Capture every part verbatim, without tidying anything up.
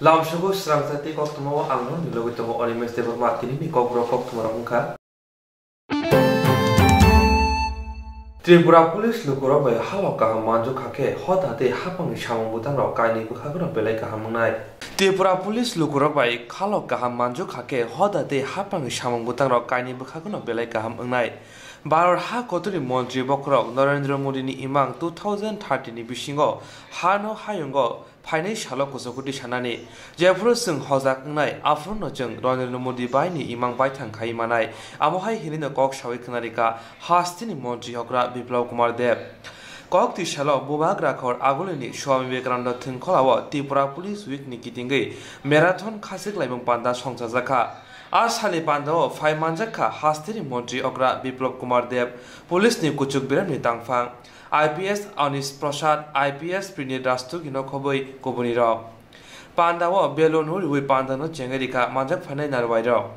Lamsogo srangsa tei koktwma o ang nokni logi tongo Animesh Debbarma, tinini kokborok koktwma rok wngkha. Tripura Police lukurok bai halok kaham manjak kha khe hoda tei haphangni samung bwtangrok kainwi bwkhago no belai kaham wngnai. Tripura Police lukurok bai halok kaham manjak kha khe hoda tei haphangni samung bwtangrok kainwi bwkhago no belai kaham wngnai. Bharat ha kotorni montri bokhorok Narendra Modi ni imang two thousand thirty ni bisingo hano hayungo phainai salo kuchukuti sanani, jephuru chwng hojak wngnai, aphuru no chwng Narendra Modi bai ni imang baithang khai manai, amo hai hinwi no kok sawi khwnarikha hasteni montri okra Biplab Kumar Deb. Kok twi salo Bubagra khor agulini Swami Vivekananda thwngkhwlao Tripura Police Week ni kitingwi marathon khachik laimung panda songchajakha. A salni pandao phai manjakha hasteni montri okra Biplab Kumar Deb, police ni kuchuk biramni tangphang. I P S Anish Prasad, I P S Prinit Rastogi no khobwi kubunirok. Pandao balloon no riwi panda no chengwi rikha manjak phainai narwai rok.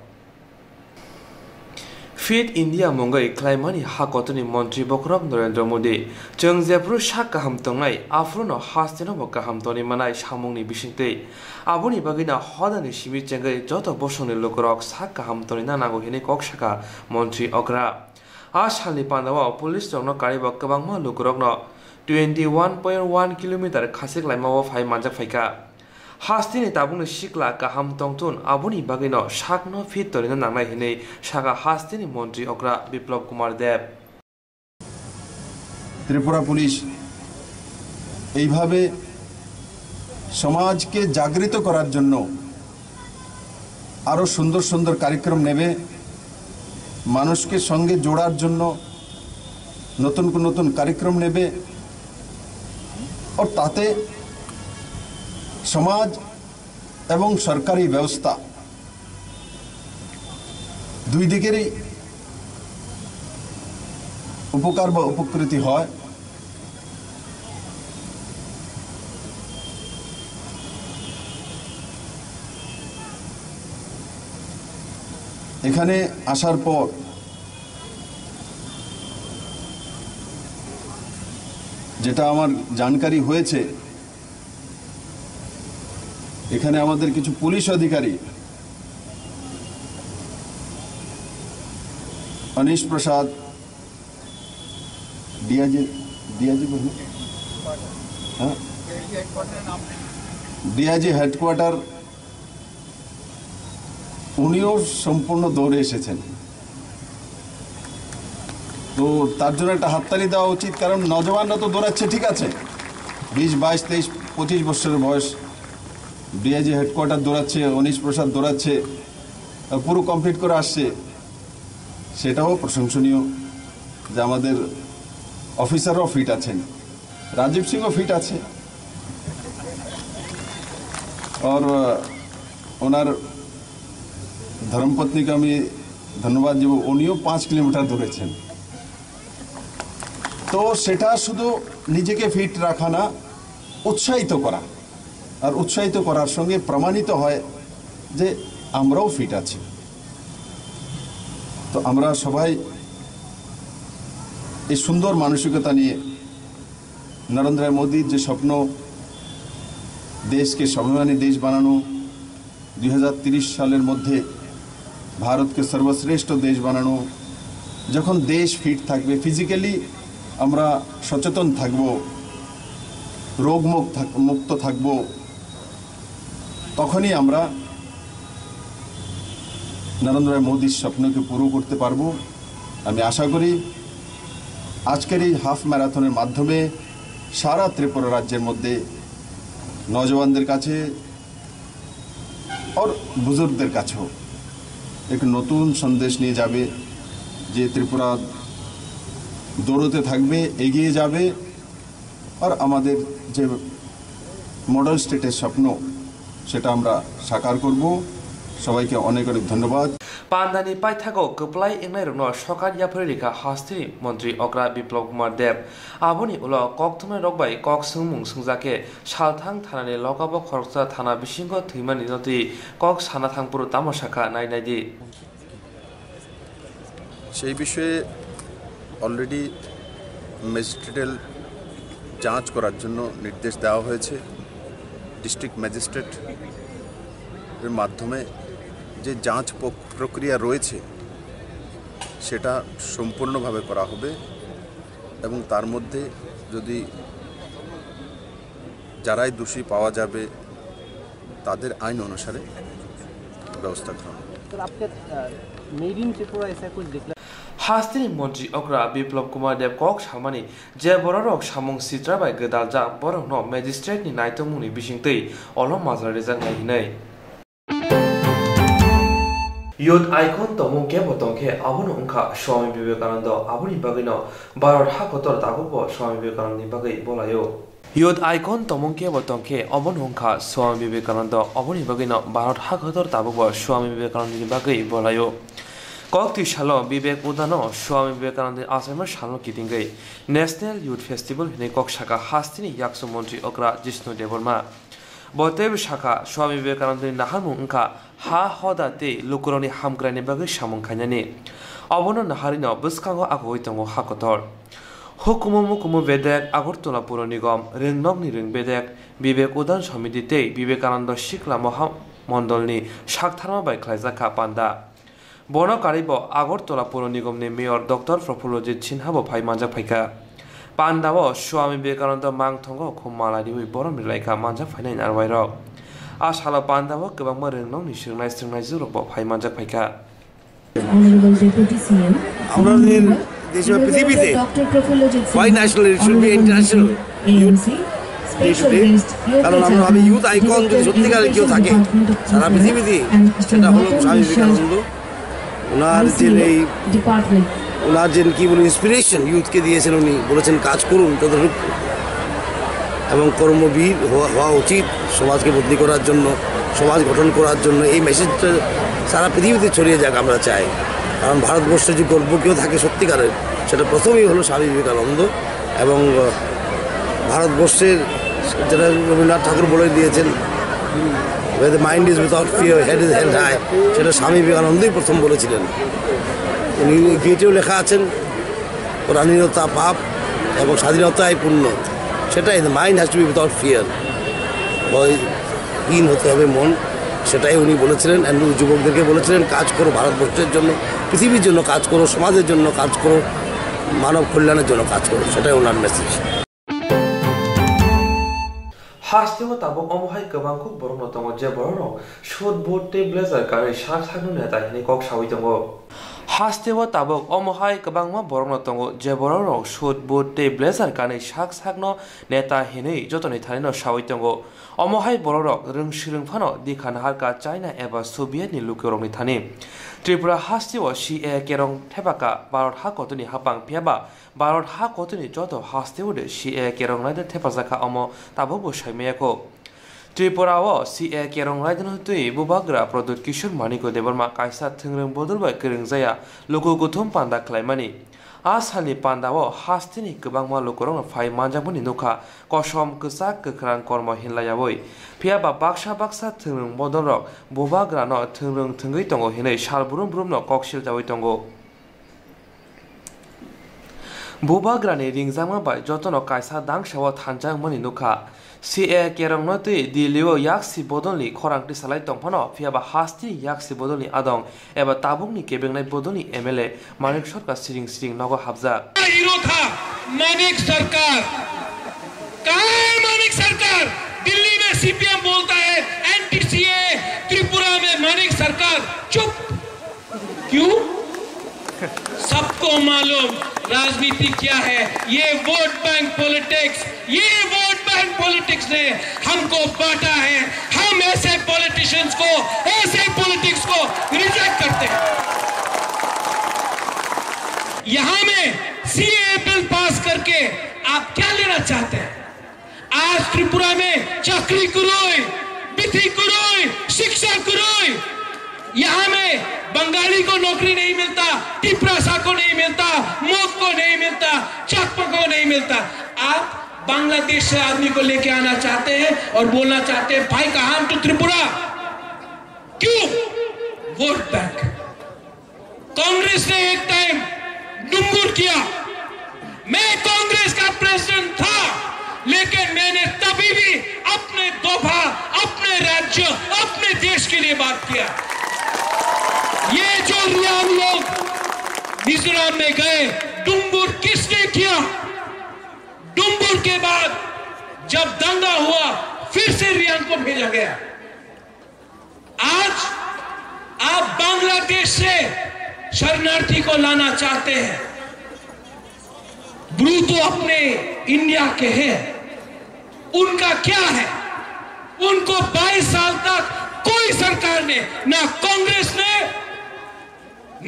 Fit India mungwi khlaimani ha kotorni montri bokhorok Narendra Modi. Chwng jephuru sak kaham tongnai, aphuru no haste no bo kaham tongwi manai samungni bisingtwi. Aboni bagwi no hodani simi chengwi joto bosongni lukurok sak kaham tongwi na nango hinwi kok sakha montri okra. A salni pandao police rokno karibo kwbangma lukurokno twenty one point one kilometer khachik laimao phai manjak phaikha. Hasteni tabukni sikla kaham tongthun, aboni bagwino sakno fit torino nangnai hinwi sakha hasteni montri okra Biplab Kumar Deb. Tripura police এইভাবে সমাজকে জাগৃত করার জন্য আরও সুন্দর সুন্দর কার্যক্রম নেবে, মানুষকে সঙ্গে জোড়ার জন্য নতুন নতুন কার্যক্রম নেবে। আর তাতে সমাজ এবং সরকারি ব্যবস্থা দুই দিকেরই উপকার বা উপকৃতি হয়। এখানে আসার পর যেটা আমার জানকারি হয়েছে, এখানে আমাদের কিছু পুলিশ অধিকারী, অনিশ প্রসাদ, ডিআইজি, ডিআইজি বলুন, হ্যাঁ, ডিআইজি হেডকোয়ার্টার, উনিও সম্পূর্ণ দৌড়ে এসেছেন। তো তার জন্য একটা হাততালি দেওয়া উচিত, কারণ নজওয়ানরা তো দৌড়াচ্ছে, ঠিক আছে, বিশ, বাইশ, তেইশ, পঁচিশ বছরের বয়স, ডিআইজি হেডকোয়ার্টার দৌড়াচ্ছে, অনিশ প্রসাদ দৌড়াচ্ছে, আহ, পুরো কমপ্লিট করে আসছে, সেটাও প্রশংসনীয় যে আমাদের অফিসাররাও ফিট আছেন, রাজীব সিংও ফিট আছে। আর, আহ, ওনার ধর্মপত্নীকে আমি ধন্যবাদ দিব, উনিও পাঁচ কিলোমিটার দৌড়েছেন। তো সেটা শুধু নিজেকে ফিট রাখা না, উৎসাহিত করা। আর উৎসাহিত করার সঙ্গে প্রমাণিত হয় যে আমরাও ফিট আছি। তো আমরা সবাই এই সুন্দর মানসিকতা নিয়ে নরেন্দ্র মোদীর যে স্বপ্ন, দেশকে স্বাভিমানী দেশ বানানো, দুই হাজার তিরিশ সালের মধ্যে ভারতকে সর্বশ্রেষ্ঠ দেশ বানানো, যখন দেশ ফিট থাকবে, ফিজিক্যালি আমরা সচেতন থাকব, রোগ মুক-, থাক-, মুক্ত থাকব, তখনই আমরা নরেন্দ্র মোদীর স্বপ্নকে পুরো করতে পারব। আমি আশা করি আজকের এই হাফ ম্যারাথনের মাধ্যমে সারা ত্রিপুরা রাজ্যের মধ্যে নওজওয়ানদের কাছে আর বুজুর্গদের কাছেও এক নতুন সন্দেশ নিয়ে যাবে যে ত্রিপুরা দৌড়তে থাকবে, এগিয়ে যাবে। আর আমাদের যে মডেল স্টেটের স্বপ্ন, সেটা আমরা সাকার করব। সবাইকে অনেক অনেক ধন্যবাদ। Pandani paithago kwplai wngnairokno sokar yapharwi rikha hasteni montri okra Biplab Kumar Deb. Aboni ulo kokthumnairok bai kok swngmung swngjak khe, salthang thanani lokabo khoroksa thana bisingo thwimani no twi kok sana thangphuru tamo sakha nai naidi. সেই বিষয়ে অলরেডি ম্যাজিস্ট্রেটাল যাঁচ করার জন্য নির্দেশ দেওয়া হয়েছে district magistrate এর মাধ্যমে যে যাঁচ পক-, প্রক্রিয়া রয়েছে, সেটা সম্পূর্ণভাবে করা হবে এবং তার মধ্যে যদি যারাই দোষী পাওয়া যাবে, তাদের আইন অনুসারে ব্যবস্থা গ্রহণ হবে। सर, आपके, अ, मेड इन त्रिपुरा ऐसा कुछ declare Hasteni montri okra Biplab Kumar Deb kok samani je bororok samung sitra bai gwdaljak borokno magistrate ni naitokmungni bisingtwi olom majra rijaknai hinwi. Youth icon tongmung kebo tongkhe abono wngkha Swami Vivekananda, aboni bagwino Bharat ha kotor tabukbo Swami Vivekanandani bagwi bolaio. Youth icon tongmung kebo tongkhe obono wngkha Swami Vivekananda, oboni bagwino Bharat ha kotor tabukbo Swami Vivekanandani bagwi bolaio. Koktwi salo Vivek Udano Swami Vivekanandani achaima salno kitingwi National Youth Festival hinwi kok sakha hasteni yaksu montri okra Jishnu Debbarma. Bo teibo sakha Swami Vivekanandani naharmung wngkha ha hoda tei lukurokni hamkraini bagwi samung khainani. Obono naharino bwskango akhogwi tongo ha kotor. Hukumu mukumu bedek Agartala Puro Nigom, rwngnokni rwng bedek, Vivek Udan Samiti tei Vivekananda Sikla Moha Mondolni saktharma bai khlaijak kha panda. Bono karwibo Agartala Puro Nigomni Mayor Doctor Prafullajit Sinha bo phai manjak phaikha. Pandao Swami Vivekananda mangthongo khum mala riwi borom rilaikha manjak phainai narwairok. A salo pandao kwbangma rwngnokni swrwngnai swrwngnaijwkrokbo phai manjak phaikha. Honorable Deputy C M, আপনাদের দেশে বা পৃথিবীতে Doctor Prafullajit Sinha, why national, it should be international. A M C, special guest, কারণ আমরা ভাবি youth icon যদি সত্যিকারের কেউ থাকে সারা পৃথিবীতে, সেটা হলো স্বামী বিবেকানন্দ। ওনার যে এই ওনার যে কি বলে ইন্সপিরেশন ইউথকে দিয়েছেন, উনি বলেছেন কাজ করুন যতটুকু, এবং কর্মবীর হওয়া হওয়া উচিত সমাজকে বদলি করার জন্য, সমাজ গঠন করার জন্য। এই মেসেজটা সারা পৃথিবীতে ছড়িয়ে যাক আমরা চাই, কারণ ভারতবর্ষে যে গর্ব কেউ থাকে সত্যিকারের, সেটা প্রথমেই হলো স্বামী বিবেকানন্দ। এবং ভারতবর্ষের যেটা রবীন্দ্রনাথ ঠাকুর বলে দিয়েছেন, "Where the mind is without fear, head is held high", সেটা স্বামী বিবেকানন্দই প্রথম বলেছিলেন। উনি গীতেও লেখা আছেন, "পরাধীনতা পাপ এবং স্বাধীনতাই পুণ্য", সেটাই, "The mind has to be without fear", ভয়হীন হতে হবে মন, সেটাই উনি বলেছিলেন। And উনি যুবকদেরকে বলেছিলেন, "কাজ করো ভারতবর্ষের জন্য, পৃথিবীর জন্য কাজ করো, সমাজের জন্য কাজ করো, মানব কল্যাণের জন্য কাজ করো", সেটাই ওনার message. Hasteo tabuk omo hai kwbang kuk borokno tongo, je borokno suit, boot tei blazer kanwi sak sakno neta hinwi kok sawi tongo. Hasteo tabuk omo hai kwbangma borokno tongo, je borokno suit, boot tei blazer kanwi sak sakno neta hinwi jotoni thanino sawi tongo. Omo hai borokrok rwng swrwng phano dikha naharkha China eba Soviet ni lukurokni thani. Tripura hasteo C A A kerong thepakha Bharat ha kotorni haphang, phiyaba Bharat ha kotorni joto hasteo de C A A kerong raida thepajakha, omo tabukbo saimaya kho. Tripura o C A A kerong raidano twi bubagra Pradyut Kishore Manikya Debbarma kaisa thwngrwng bodol bai kwrwngjaya luku kuthum panda khlaimani. A salni pandao hasteni kwbangma lukurokno phai manjakmani nukha, kosom kwchak kwkhrang kormo hinlayawi. Phiyaba baksa baksa thwngrwng bodolrok bubagrano thwngrwng thwngwi tongo hinwi sal brum brumno kok siljawi tongo. Bubagrani ringjakma bai jotono kaisa dangsao thanjakmani nukha. C A A kerongno twi Delhi o yaksi bodolni khorang tisalai tongphano, phiyaba hasteni yaksi bodolni adong eba tabukni kebengnai bodolni M L A Manik Sarkar siring siring nogo hapjak. Hero था मानिक सरकार। कहाँ है मानिक सरकार? दिल्ली में सीपीएम बोलता है, anti CAA Tripura में मानिक सरकार चुप। क्यों? सबको मालूम राजनीति क्या है। ये वोट बैंक पॉलिटिक्स, ये वोट बैंक पॉलिटिक्स ने हमको बांटा है। हम ऐसे पॉलिटिशियंस को, ऐसे पॉलिटिक्स को रिजेक्ट करते हैं। यहाँ में सीएए बिल पास करके आप क्या लेना चाहते हैं? आज त्रिपुरा में चाकरी कुरोई, बिथी कुरोई, शिक्षा कुरोई, यहाँ में बंगाली को नौकरी नहीं मिलता, तिपरासा को नहीं मिलता, मोग को नहीं मिलता, चाकमा को नहीं मिलता। आप बांग्लादेश से आदमी को लेके आना चाहते हैं और बोलना चाहते हैं, "भाई, कहाँ हम तो त्रिपुरा।" क्यों? Vote bank. कांग्रेस ने एक टाइम डुंगुर किया। मैं कांग्रेस का प्रेसिडेंट था, लेकिन मैंने तभी भी अपने दोफा, अपने राज्य, अपने देश के लिए बात किया। ये जो रियांग लोग मिजोरम में गए, डुम्बुर किसने किया? डुम्बुर के बाद जब दंगा हुआ, फिर से रियांग को भेजा गया। आज आप बांग्लादेश से शरणार्थी को लाना चाहते हैं। ब्रू तो अपने इंडिया के हैं, उनका क्या है? उनको बाईस साल तक कोई सरकार ने, ना कांग्रेस ने,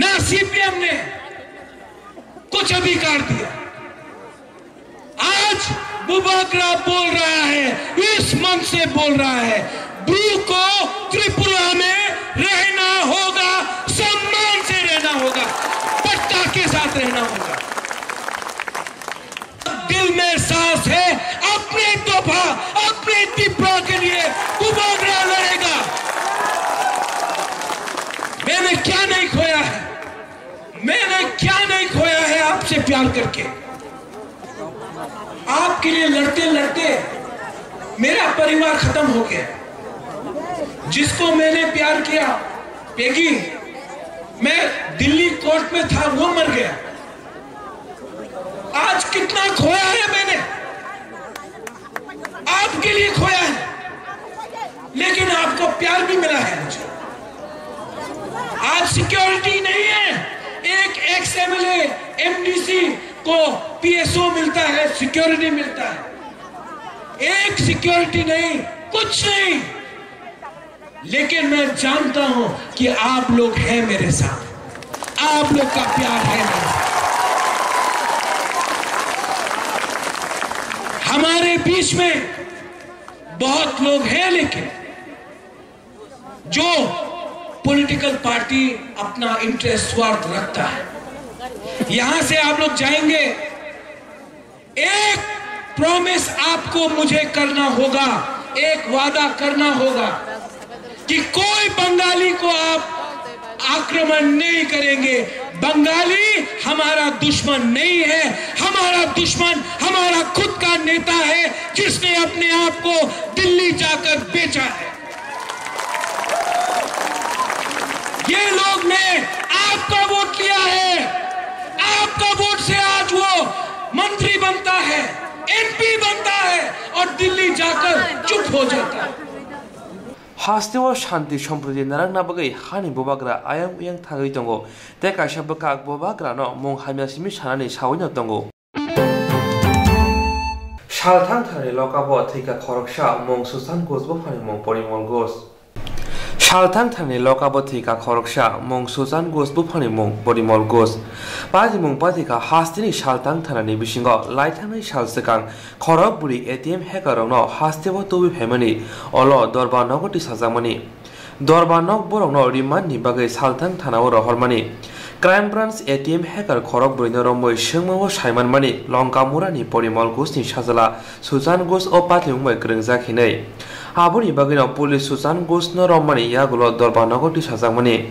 ना सीपीएम ने कुछ अधिकार दिया। आज बुबागरा बोल रहा है, इस मंच से बोल रहा है, ब्रू को त्रिपुरा में रहना होगा, सम्मान से रहना होगा, पट्टा के साथ रहना होगा। दिल में सांस है, अपने दोफा, अपने त्रिपुरा के लिए बुबागरा लड़ेगा। मैंने क्या नहीं खोया है, मैंने क्या नहीं खोया है आपसे प्यार करके। आपके लिए लड़ते लड़ते मेरा परिवार खत्म हो गया। जिसको मैंने प्यार किया, पेगी, मैं दिल्ली कोर्ट में था, वो मर गया। आज कितना खोया है मैंने, आपके लिए खोया है, लेकिन आपको प्यार भी मिला है मुझे। आज सिक्योरिटी नहीं है, एक एक्स एमएलए, एमडीसी को पीएसओ मिलता है, सिक्योरिटी मिलता है, एक सिक्योरिटी नहीं, कुछ नहीं। लेकिन मैं जानता हूं कि आप लोग हैं मेरे साथ, आप लोग का प्यार है मेरे साथ। हमारे बीच में बहुत लोग हैं, लेकिन जो पॉलिटिकल पार्टी अपना इंटरेस्ट, स्वार्थ रखता है, यहां से आप लोग जाएंगे, एक प्रॉमिस आपको मुझे करना होगा, एक वादा करना होगा कि कोई बंगाली को आप आक्रमण नहीं करेंगे। बंगाली हमारा दुश्मन नहीं है, हमारा दुश्मन हमारा खुद का नेता है, जिसने अपने आप को दिल्ली जाकर बेचा है। ये लोग ने आपका वोट लिया है, आपका वोट से आज वो मंत्री बनता है, एमपी बनता है और दिल्ली जाकर चुप हो जाता है। Hasteo shanti sompriti narwkna bagwi hani bubagra ayang uyang thangwi tongo, tei kaisa bwkak bubagrano mung hamya simi sanani sawino tongo. Salthang tharni lokabo thwikha khoroksa, mung Susan Ghosh buphani mung Porimol Ghosh. Salthang tharni lokabo thwikha khoroksa, mung Susan Ghosh buphani mung Porimol Ghosh. Patimung pathikha hasteni Salthang tharni bisingo laithangnai sal swkang khorok bwrwi A T M hacker rokno hasteo tubui phaimani, olo Dorbar nogo tisajakmani. Dorbar nok borokno remand ni bagwi Salthang thanao rohormani. Crime Branch A T M hacker khorok bwrwino romwi swngmao saimanmani Longkamurani Porimol Ghoshni sajla Susan Ghosh o patimung bai kwrwngjak hinwi. Aboni bagwino police Susan Ghoshno romani yagulo Dorbar nogo tisajakmani.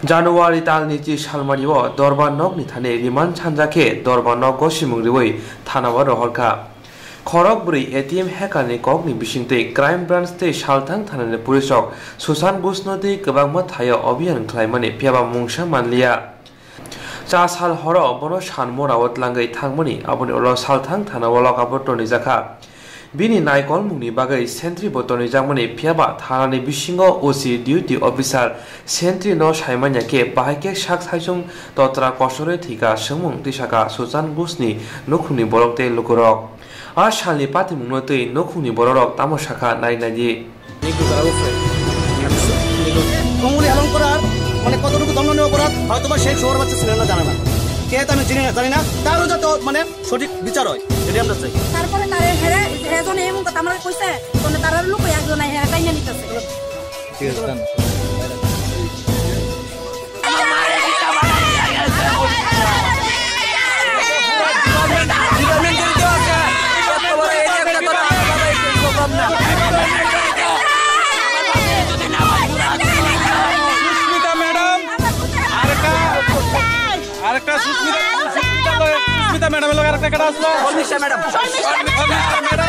January talni chi salmanio Dorbar nokni thani remand sanja khe Dorbar nok gosimung riwi thanao rohorkha. Khorok bwrwi A T M hacker ni kokni bisingtwi Crime Branch tei Salthang thanani police rok Susan Ghoshno twi kwbangma thaio obhiyan khlaimani, phiyaba mungsa manliya. Cha sal horo bono san morao tlangwi thangmani, aboni ulo Salthang thanao lokabo tonijakha. Bini naikolmungni bagwi sentry bo tonijakmani, phiyaba thanani bisingo O C duty officer sentry no saimanya khe bahai khe sak saichung totra kosorwi thwikha swngmung tisakha Susan Ghoshni nukhungni borok tei lukurok. A salni patimungno twi nukhungni bororok tamo sakha nai naidi. নিখোঁজ তারা উঠছে। অঙ্গুলি হেলন করার মানে কতটুকু দণ্ডনীয় অপরাধ, হয়তো বা সেই শহরবাসী ছিলেন না, জানে না। কে তা আমি চিনি না, জানি না। তারও যাতে মানে সঠিক বিচার হয়, এটাই আমরা চাই। তারপরে তারে হেরে, হেজন এই মুখে আমার কইছে, মানে তারা লোক একজন হেরে তাই নিতেছে। ঠিক আছে, done। সুস্মিতা ম্যাডাম, আরেকটা, আরেকটা সুস্মিতা, সুস্মিতা লগে, সুস্মিতা ম্যাডামের লগে আরেকটা কেডা আসলো? শর্মিষ্ঠা ম্যাডাম। শর্মিষ্ঠা ম্যাডাম।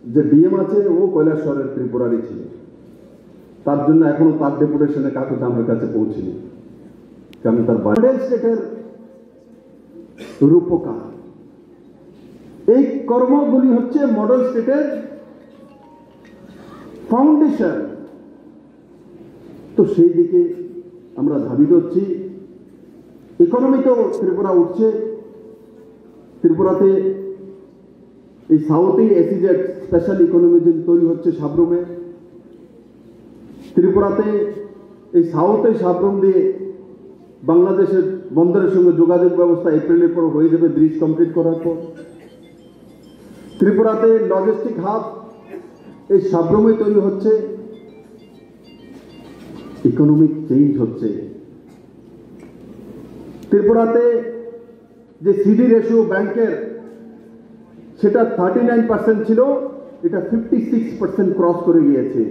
যে ডিএম আছে, ও কৈলাসহরের ত্রিপুরারই ছিল। তার জন্য এখনো তার ডেপুটেশনে কাকু ধামের কাছে পৌঁছেনি, কারণ তার মডেল স্টেটের রূপকার। এই কর্মগুলি হচ্ছে মডেল স্টেটের ফাউন্ডেশন। তো সেই দিকে আমরা ধাবিত হচ্ছি। ইকোনমি তো ত্রিপুরা উঠছে। ত্রিপুরাতে এই south SEZ special economy zone তৈরি হচ্ছে সাব্রুমে। ত্রিপুরাতে এই সাউথ এই সাব্রুম দিয়ে বাংলাদেশের বন্দরের সঙ্গে যোগাযোগ ব্যবস্থা এপ্রিলের পর হয়ে যাবে, ব্রিজ কমপ্লিট করার পর। ত্রিপুরাতে লজিস্টিক হাব এই সাব্রুমে তৈরি হচ্ছে। ইকোনমিক চেঞ্জ হচ্ছে। ত্রিপুরাতে যে সিডি রেশিও ব্যাংকের, সেটা থার্টি নাইন পার্সেন্ট ছিল, এটা ফিফটি সিক্স পার্সেন্ট ক্রস করে গিয়েছে।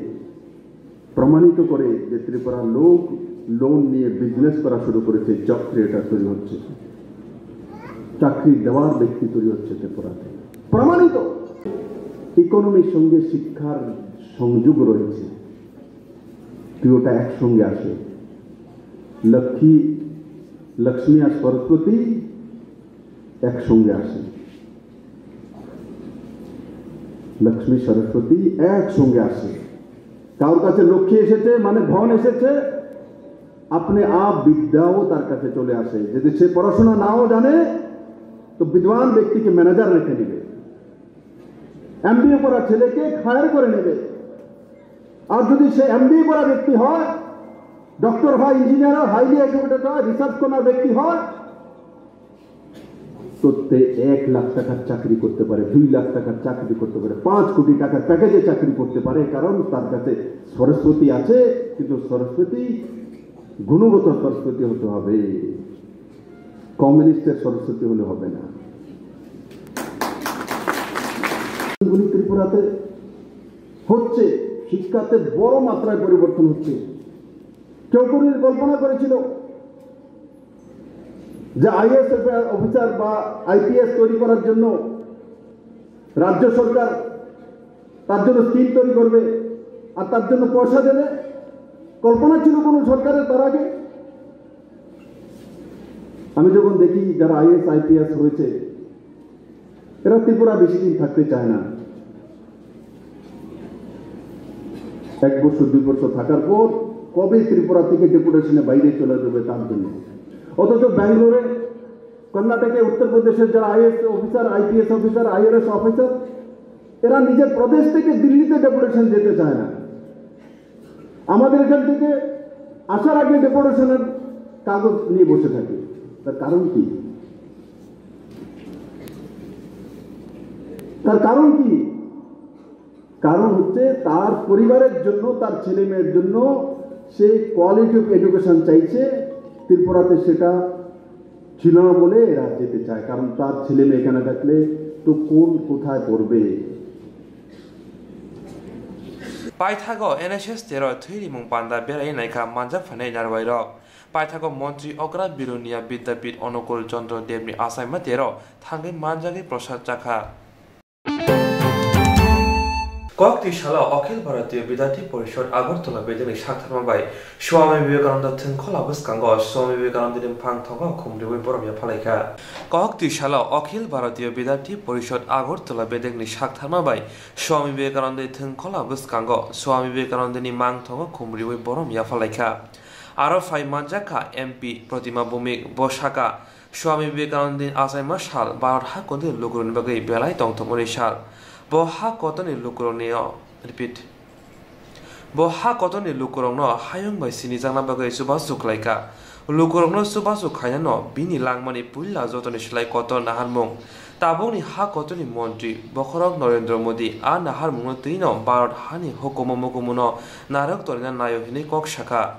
প্রমাণিত করে যে ত্রিপুরার লোক লোন নিয়ে বিজনেস করা শুরু করেছে, জব ক্রিয়েটার তৈরি হচ্ছে, চাকরি দেওয়ার ব্যক্তি তৈরি হচ্ছে ত্রিপুরাতে। প্রমাণিত। ইকোনমির সঙ্গে শিক্ষার সংযোগ রয়েছে, দুটোটা একসঙ্গে আসে। লক্ষ্মী, লক্ষ্মী আর সরস্বতী একসঙ্গে আসে। লক্ষ্মী সরস্বতী একসঙ্গে আসে। কারোর কাছে লক্ষ্মী এসেছে মানে ধন এসেছে, আপনি আপ বিদ্যাও তার কাছে চলে আসে। যদি সে পড়াশোনা নাও জানে, তো বিদ্বান ব্যক্তিকে ম্যানেজার রেখে দিবে, এমবিএ পড়া ছেলেকে হায়ার করে নেবে। আর যদি সে এমবিএ পড়া ব্যক্তি হয়, ডক্টর হয়, ইঞ্জিনিয়ার হয়, হাইলি এডুকেটেড হয়, রিসার্চ কর্নার ব্যক্তি হয়, তো তে এক লাখ টাকার চাকরি করতে পারে, দুই লাখ টাকার চাকরি করতে পারে, পাঁচ কোটি টাকার প্যাকেজে চাকরি করতে পারে, কারণ তার কাছে সরস্বতী আছে। কিন্তু সরস্বতী গুণগত সরস্বতী হতে হবে, কমিউনিস্টের সরস্বতী হলে হবে না। গুলি ত্রিপুরাতে হচ্ছে, শিক্ষাতে বড় মাত্রায় পরিবর্তন হচ্ছে। কেউ কোনো কল্পনা করেছিল যে আইএএস অফিসার বা আইপিএস তৈরি করার জন্য রাজ্য সরকার তার জন্য স্কিম তৈরি করবে আর তার জন্য পয়সা দেবে? কল্পনা ছিল কোনো সরকারের তার আগে? আমি যখন দেখি যারা আইএএস আইপিএস হয়েছে, এরা ত্রিপুরা বেশি দিন থাকতে চায় না। এক বছর, দুই বছর থাকার পর কবে ত্রিপুরা থেকে ডেপুটেশনে বাইরে চলে যাবে তার জন্য। অথচ ব্যাঙ্গালোরে, কর্ণাটকে, উত্তরপ্রদেশের যারা IAS officer, IPS officer, IRS officer, এরা নিজের প্রদেশ থেকে দিল্লিতে ডেপুটেশন যেতে চায় না। আমাদের এখান থেকে আসার আগে ডেপুটেশনের কাগজ নিয়ে বসে থাকে। তার কারণ কি? তার কারণ কি? কারণ হচ্ছে তার পরিবারের জন্য, তার ছেলে মেয়ের জন্য সে কোয়ালিটি অফ এডুকেশন চাইছে। ত্রিপুরাতে সেটা ছিল না বলে এরা যেতে চায়, কারণ তার ছেলে মেয়ে এখানে থাকলে তো কোন কোথায় পড়বে। Paithago N S S teroi thwi rimung panda berai naikha manjak phainai narwai rok. Paithago Montri Okra Birunia Bidyapit Onukul Chandra Debni achaima tero thangwi manjagwi prosad chakha. Kok twi salo Akhil Bharatiya Bidyarthi Porishod Agartala bedekni saktharma bai Swami Vivekananda thwngkhola bwskango Swami Vivekanandani bwphang thogo khumriwi borom yaphalaikha. Kok twi salo Akhil Bharatiya Bidyarthi Porishod Agartala bedekni saktharma bai Swami Vivekanandani thwngkhola bwskango Swami Vivekanandani mangthogo khumriwi borom yaphalaikha. Aro phai manjakha M P Pratima Bhowmik, bo sakha, Swami Vivekanandani achaima sal Bharat hakotorni lukurokni bagwi belai tongthokmani sal. Bo hakotorni lukurokni o, repeat. Bo hakotorni lukurokno hayung bai sinijakna bagwi chubachu khlaikha. Lukurokno chubachu khainano bini langmani puila jotoni slai kotor naharmung. Tabukni hakotorni montri bokhorok Narendra Modi a naharmungno twino Bharat hani hukumu mukumuno narwk torina naio hinwi kok sakha.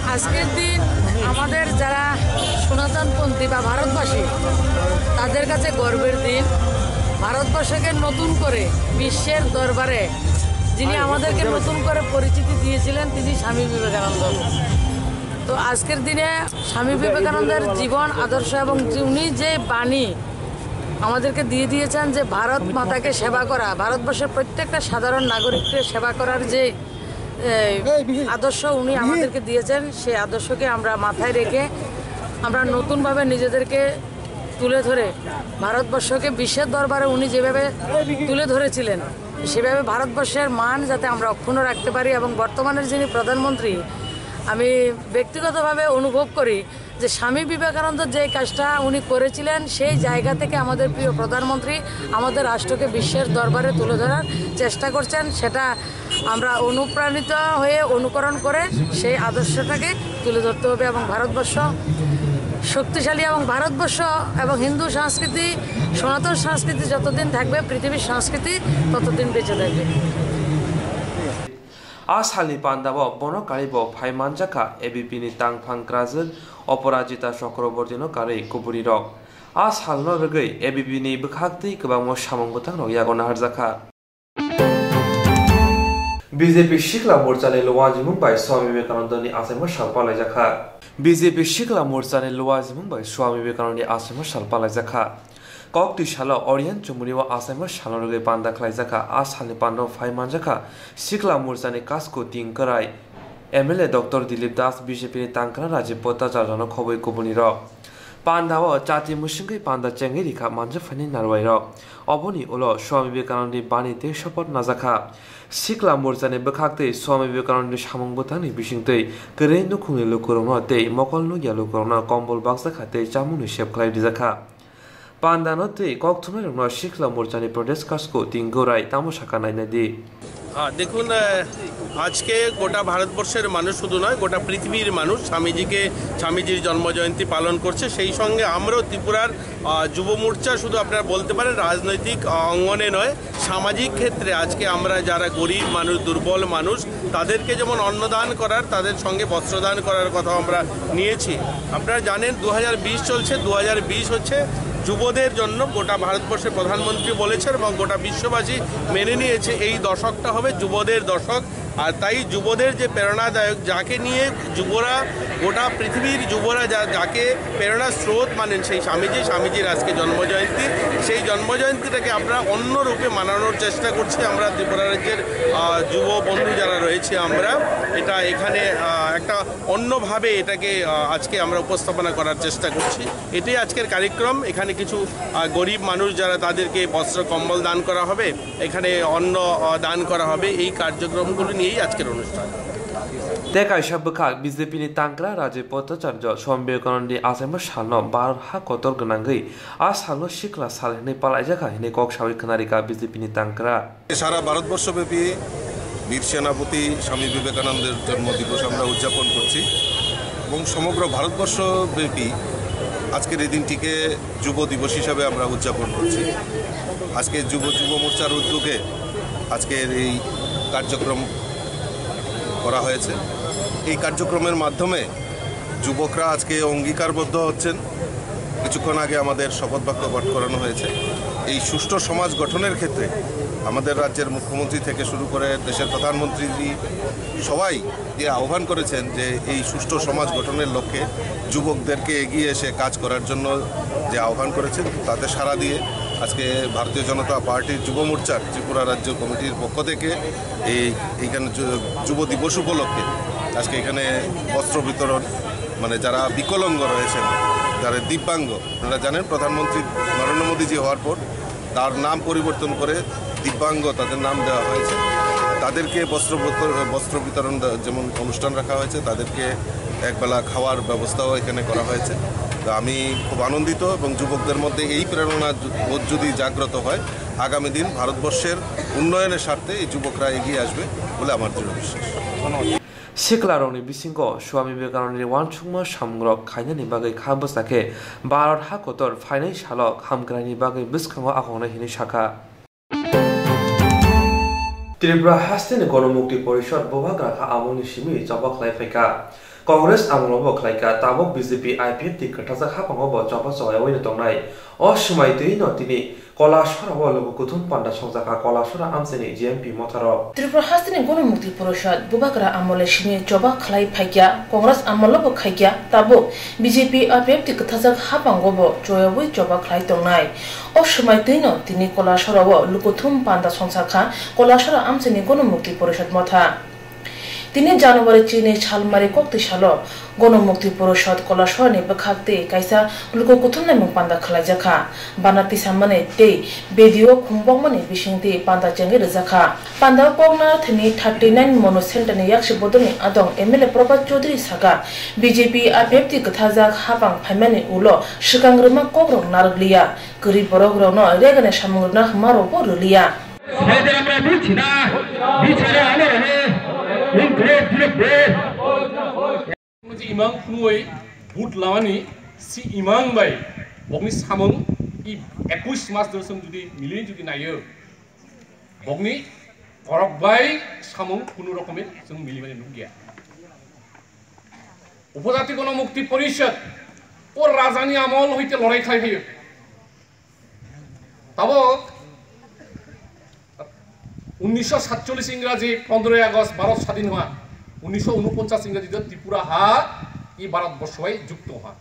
আজকের দিন আমাদের যারা সনাতনপন্থী বা ভারতবাসী, তাদের কাছে গর্বের দিন। ভারতবর্ষকে নতুন করে বিশ্বের দরবারে যিনি আমাদেরকে নতুন করে পরিচিতি দিয়েছিলেন, তিনি স্বামী বিবেকানন্দ। তো আজকের দিনে স্বামী বিবেকানন্দের জীবন আদর্শ এবং যে উনি যে বাণী আমাদেরকে দিয়ে দিয়েছেন, যে ভারত মাতাকে সেবা করা, ভারতবর্ষের প্রত্যেকটা সাধারণ নাগরিককে সেবা করার যে, এ, আদর্শ উনি আমাদেরকে দিয়েছেন, সেই আদর্শকে আমরা মাথায় রেখে আমরা নতুনভাবে নিজেদেরকে তুলে ধরে ভারতবর্ষকে বিশ্বের দরবারে উনি যেভাবে তুলে ধরেছিলেন, সেভাবে ভারতবর্ষের মান যাতে আমরা অক্ষুণ্ণ রাখতে পারি। এবং বর্তমানের যিনি প্রধানমন্ত্রী, আমি ব্যক্তিগতভাবে অনুভব করি যে স্বামী বিবেকানন্দ যে কাজটা উনি করেছিলেন, সেই জায়গা থেকে আমাদের প্রিয় প্রধানমন্ত্রী আমাদের রাষ্ট্রকে বিশ্বের দরবারে তুলে ধরার চেষ্টা করছেন, সেটা আমরা অনুপ্রাণিত হয়ে অনুকরণ করে সেই আদর্শটাকে তুলে ধরতে হবে। এবং ভারতবর্ষ শক্তিশালী, এবং ভারতবর্ষ এবং হিন্দু সংস্কৃতি, সনাতন সংস্কৃতি যতদিন থাকবে, পৃথিবীর সংস্কৃতি ততদিন বেঁচে থাকবে। A salni pandao bono karwi bo phai manjakha A B P ni tangphang kwrajwk Oporajita Chakrabortino karwi kuburirok. A salno rwgwi A B P ni bwkhaktwi kwbangma samung bwtangrok yago naharjakha. B J P Sikla Morchani luajimung bai Swami Vivekanandani achaima sal palaijakha. B J P Sikla Morchani luajimung bai Swami Vivekanandani achaima sal palaijakha. Kok twi salo Oriyan Chumuni o achaima salno rwgwi panda khlaijakha. A salni pandao phai manjakha Sikla Morchani Kasku Tingkwrai, M L A Doctor Dilip Das, B J P ni tangkra Rajiv Bhattacharjano khobwi kubunirok. Pandao chati mwswngwi panda chengwi rikha manjakphaini narwairok. Oboni ulo Swami Vivekanandani bani tei sopoth najakha. Sikla Morchani bwkhaktwi Swami Vivekanandani samung bwtangni bisingtwi kwrwi nukhungni lukurokno tei mokol nukya lukurokno kombol bakjakha tei chamungni sep khlai rijakha. Pandano tei kokthumnairokno Sikla Morchani Pradesh Kasku Tingkwrai tamo sakha nainadi. আহ, দেখুন, আহ, আজকে গোটা ভারতবর্ষের মানুষ শুধু নয়, গোটা পৃথিবীর মানুষ স্বামীজিকে, স্বামীজির জন্মজয়ন্তী পালন করছে। সেই সঙ্গে আমরাও ত্রিপুরার, আহ, যুব মোর্চা শুধু আপনারা বলতে পারেন রাজনৈতিক, আহ, অঙ্গনে নয়, সামাজিক ক্ষেত্রে আজকে আমরা যারা গরিব মানুষ, দুর্বল মানুষ, তাদেরকে যেমন অন্নদান করার, তাদের সঙ্গে বস্ত্রদান করার কথা আমরা নিয়েছি। আপনারা জানেন, দু হাজার বিশ চলছে, দু হাজার বিশ হচ্ছে যুবদের জন্য। গোটা ভারতবর্ষের প্রধানমন্ত্রী বলেছেন এবং গোটা বিশ্ববাসী মেনে নিয়েছে এই দশকটা হবে যুবদের দশক। আর তাই যুবদের যে প্রেরণাদায়ক, যাকে নিয়ে যুবরা, গোটা পৃথিবীর যুবরা যা, যাকে প্রেরণার স্রোত মানেন, সেই স্বামীজি, স্বামীজির আজকে জন্মজয়ন্তী। সেই জন্মজয়ন্তীটাকে আমরা অন্য রূপে মানানোর চেষ্টা করছি আমরা ত্রিপুরা রাজ্যের, আহ, যুব বন্ধু যারা রয়েছে আমরা। এটা এখানে, আহ, একটা অন্যভাবে এটাকে, আহ, আজকে আমরা উপস্থাপনা করার চেষ্টা করছি। এটাই আজকের কার্যক্রম। এখানে কিছু, আহ, গরিব মানুষ যারা, তাদেরকে বস্ত্র কম্বল দান করা হবে, এখানে অন্ন, আহ, দান করা হবে। এই কার্যক্রমগুলো নিয়েই আজকের অনুষ্ঠান। Tei kaisa bwkhak B J P ni tangkra Rajiv Bhattacharya Swami Vivekanandani achaima salno Bharat ha kotor gwnangwi a salno sikla sal hinwi palaijakha hinwi kok sawi khwnarikha B J P ni tangkra. সারা ভারতবর্ষব্যাপী বীর সেনাপতি স্বামী বিবেকানন্দের জন্মদিবস আমরা উদযাপন করছি এবং সমগ্র ভারতবর্ষব্যাপী আজকের এই দিনটিকে যুব দিবস হিসাবে আমরা উদযাপন করছি। আজকে যুব যুব মোর্চার উদ্যোগে আজকের এই কার্যক্রম করা হয়েছে। এই কার্যক্রমের মাধ্যমে যুবকরা আজকে অঙ্গীকারবদ্ধ হচ্ছেন। কিছুক্ষণ আগে আমাদের শপথ বাক্য পাঠ করানো হয়েছে। এই সুষ্ঠু সমাজ গঠনের ক্ষেত্রে আমাদের রাজ্যের মুখ্যমন্ত্রী থেকে শুরু করে দেশের প্রধানমন্ত্রী সবাই যে আহ্বান করেছেন যে এই সুষ্ঠু সমাজ গঠনের লক্ষ্যে যুবকদেরকে এগিয়ে এসে কাজ করার জন্য যে আহ্বান করেছেন, তাতে সাড়া দিয়ে আজকে ভারতীয় জনতা পার্টির যুব মোর্চার ত্রিপুরা রাজ্য কমিটির পক্ষ থেকে এই এইখানে যু- যুব দিবস উপলক্ষে আজকে এখানে বস্ত্র বিতরণ, মানে যারা বিকলাঙ্গ রয়েছেন, যারা দিব্যাঙ্গ, আপনারা জানেন প্রধানমন্ত্রী নরেন্দ্র মোদীজি হওয়ার পর তার নাম পরিবর্তন করে দিব্যাঙ্গ তাদের নাম দেওয়া হয়েছে। তাদেরকে বস্ত্র বত- বস্ত্র বিতরণ দে- যেমন অনুষ্ঠান রাখা হয়েছে, তাদেরকে একবেলা খাওয়ার ব্যবস্থাও এখানে করা হয়েছে। তো আমি খুব আনন্দিত এবং যুবকদের মধ্যে এই প্রেরণা য- বোধ যদি জাগ্রত হয়, আগামী দিন ভারতবর্ষের উন্নয়নের স্বার্থে এই যুবকরা এগিয়ে আসবে বলে আমার দৃঢ় বিশ্বাস। Siklarokni bisingo Swami Vivekanandani uansukma samungrok khainani bagwi kha bwsa khe Bharat ha kotor phainai salo hamkraini bagwi bwskango akhoknai hinwi sakha. Tripura hasteni Gonomukti Porishod bubagra kha aboni simi choba khlai phaikha. Congress amolo bo khlaikha, tabuk B J P I P F T kwthajak haphango bo choba choyawi no tongnai. O swmai twi no tini Kolasora o luku kuthum panda songjakha Kolasora amchaini G M P motharo. Tripura hasteni Gonomukti Porishad bubagra amole simi choba khlai phaikya, Congress amolo bo khaikya, tabuk B J P I P F T kwthajak haphango bo choyawi choba khlai tongnai. O swmai twi no tini Kolasora o luku thum panda songjakha Kolasora amchaini Gonomukti Porishad motha. Tini January chini salmari koktwi salo Gonomukti Porishad Kolasorani bwkhak tei kaisa luku kuthumnaimung panda khlaijakha. Bana tisamani tei bedio khungbokmani bisingtwi panda chengwi rwjakha. Pandao kokna thwini thirty nine Monu Centre ni yaksi bodolni adong M L A Prabhat Chaudhary saka, B J P I P F T kwthajak hapang phaimani ulo swkang rwma kokrok narwkliya, kwrwi borokrokno regani samung rwna hwnmarokbo rwliya. Sede amra bichina, bichara amra he, include the best. Imang phunui but lawani si imang bai bokni samung i ekush mas dosam judi mili judi nayo, bokni borok bai samung kunu rokomi chwng mili mani nukya. Upojati Gono Mukti Porishad o rajani amol hoite lorai khlai phaio. Tabuk unnisho satchollis Ingraji pondroi August Bharat sadin hwa, unnisho unoponchas Ingraji do Tripura ha i Bharat borsho bai jukto ha.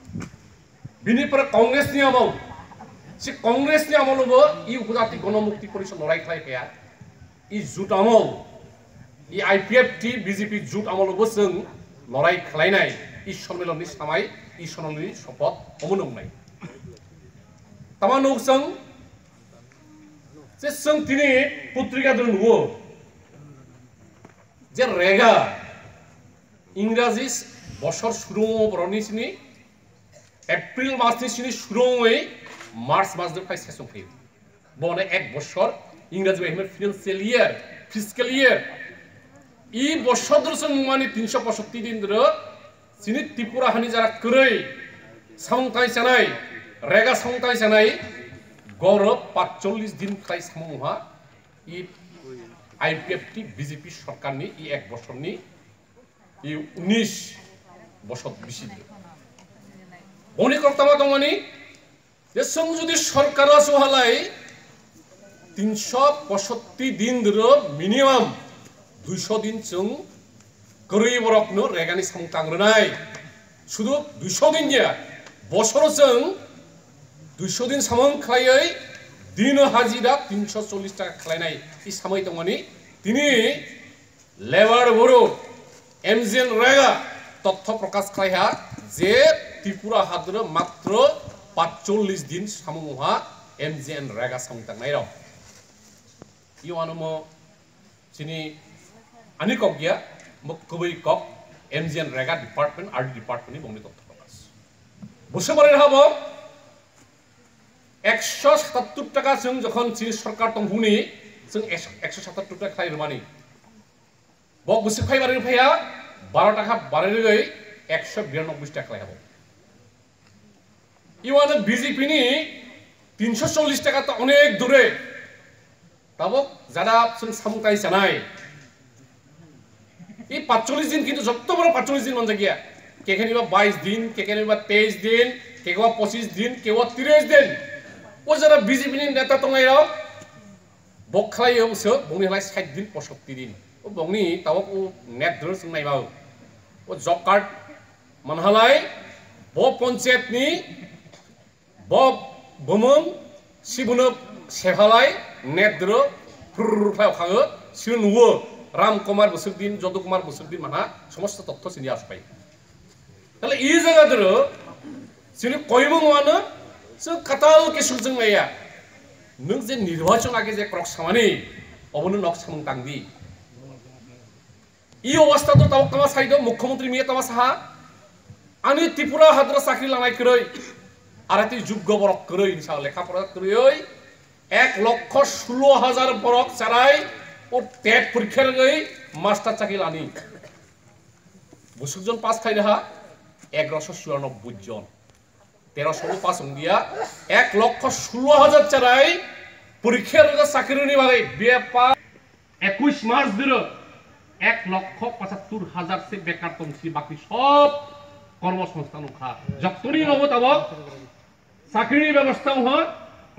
Bini pore Congress ni amol, si Congress ni amol bo i Upojati Gono Mukti Porishad lorai khlai kaya. I jut amol, i I P F T B J P jut amol bo chwng lorai khlainai, i sonmilon ni samai, i sonmilon ni sopoth omo nungnai. Tama nuk chwng, je chwng tini putrika dwrwng nugo, je rega, Ingraji bosor surungo boroni sini, April mas ni sini surungwi March mas de phai sesong phaio. Bono ek bosor, Ingraji bai hwnwi financial year, fiscal year. I bosor dwrwsong mungmani tinsho posotti din dwrw, chini Tripura hani jara kwrwi samung tai chanai, rega samung tai chanai, goro patchollis din khlai samung ha, i I P F T B J P sorkarni i ek bosorni i unis bosor bisi dwrw. Boni koktama tongmani, je chwng jodi sorkar o chuhalai tinsho posotti din dwrw minimum duisho din chwng kwrwi borokno regani samung tang rwnai. Sudu duisho din ya, bosoro chwng duisho din samung khlaiwi dino hajira tinsho chollis taka khlainai i samai tongmani tini Labour Boro M G N Rega totho prokash khlaiha je Tripura hadro matro patchollis din samung ha M G N Rega samung tangnai rok. Iwano mo chini ani kok ya, mo kubui kok M G N Rega department, R D department ni bongni totho prokash. Bose bare habo ekso satattur taka chwng jokhon chini sorkar tongphuni chwng ekso satattur taka khlai rwmani. Bok bwswk phai barwi phaiya, baro taka barwi rwgwi ekso biranobbai taka khlai habo. Iwano B J P ni tinsho chollis taka to onek dure. Tabok jada chwng samung tai chanai. I patchollis din kintu jotto boro patchollis din manjak ya. Kekeni ba bais din, kekeni ba teis din, kekwa pochis din, kekwa tiris din. O jada B J P ni neta tongnai rok. Bok khlai o bwswk, bongni halai sait din, posotti din. O bongni tabok o net dwrwsong naima o. O job card manhalai, bo ponchayat ni, bo bumung, sibuno sephalai, net dwrw, prrrr khlai khango, sino nuwo, Ram Kumar bwswk din, Jodu Kumar bwswk din manha, somosto totho sini aspai. Tale i jaga doro chini koimung wano chwng katal ke sujung maya. Nwng je nirbachon age je krok samani obono nok samung tangdi. I obostha to tabok tama saido mukhyamantri miya tama saha. Ani Tripura hadra chakri lanai kwrwi. Arati juggo borok kwrwi hinsa lekha pora kwrwi oi. Ek lokho sulo hajar borok charai o tet porikha rwgwi master chakri lani. Bwswk jon pass khaina ha egaroso churanobboi jon. Teroso bo pass wngya, ek lokho sulo hajar charai porikha rwgwi chakri rwni bagwi B A pass. Ekush mas duro Ek lokho pochattur hajar se bekar tongsi, baki sob kormo songsthan wngkha. Jottoni logo tabok chakrini bebosta wngkha,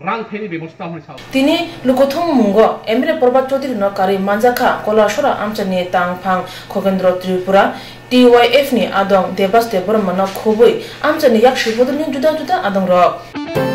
rang thani bebosta wngkha sao. Tini lukuthung mungo M L A Prabhat Chaudhary no karwi manjakha Kolasora amchani tangphang Khogendro Tripura, T Y F ni adong Debas Debbarma no khubui amchani yak sibodolni juda juda adong rok.